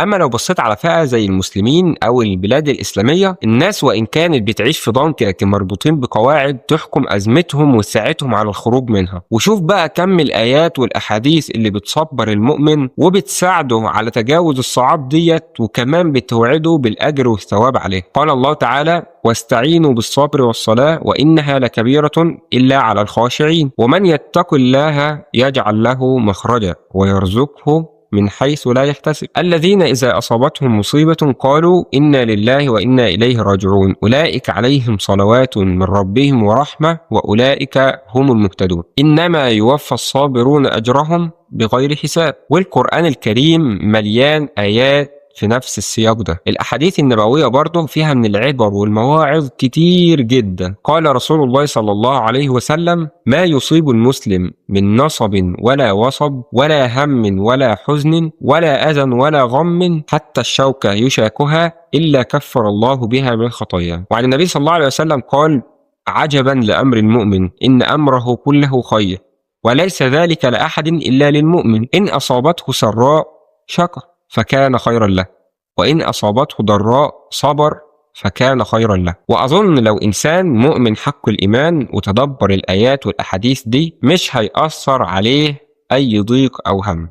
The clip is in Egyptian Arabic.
أما لو بصيت على فئة زي المسلمين أو البلاد الإسلامية، الناس وإن كانت بتعيش في ضنك لكن مربوطين بقواعد تحكم أزمتهم وتساعدهم على الخروج منها. وشوف بقى كم الآيات والأحاديث اللي بتصبر المؤمن وبتساعده على تجاوز الصعاب ديت، وكمان بتوعده بالأجر والثواب عليه. قال الله تعالى: واستعينوا بالصبر والصلاة وإنها لكبيرة إلا على الخاشعين، ومن يتق الله يجعل له مخرجا ويرزقه من حيث لا يحتسب، الذين إذا أصابتهم مصيبة قالوا إنا لله وإنا إليه راجعون، أولئك عليهم صلوات من ربهم ورحمة وأولئك هم المهتدون، إنما يوفى الصابرون أجرهم بغير حساب. والقرآن الكريم مليان آيات في نفس السياق ده. الأحاديث النبوية برضه فيها من العبر والمواعظ كتير جدا. قال رسول الله صلى الله عليه وسلم: ما يصيب المسلم من نصب ولا وصب ولا هم ولا حزن ولا أذى ولا غم حتى الشوكة يشاكها إلا كفر الله بها من خطاياه. وعن النبي صلى الله عليه وسلم قال: عجبا لأمر المؤمن إن أمره كله خير، وليس ذلك لأحد إلا للمؤمن، إن أصابته سراء شكر فكان خيرا له، وإن أصابته ضراء صبر فكان خيرا له. وأظن لو إنسان مؤمن حق الإيمان وتدبر الآيات والأحاديث دي مش هيأثر عليه أي ضيق أو هم.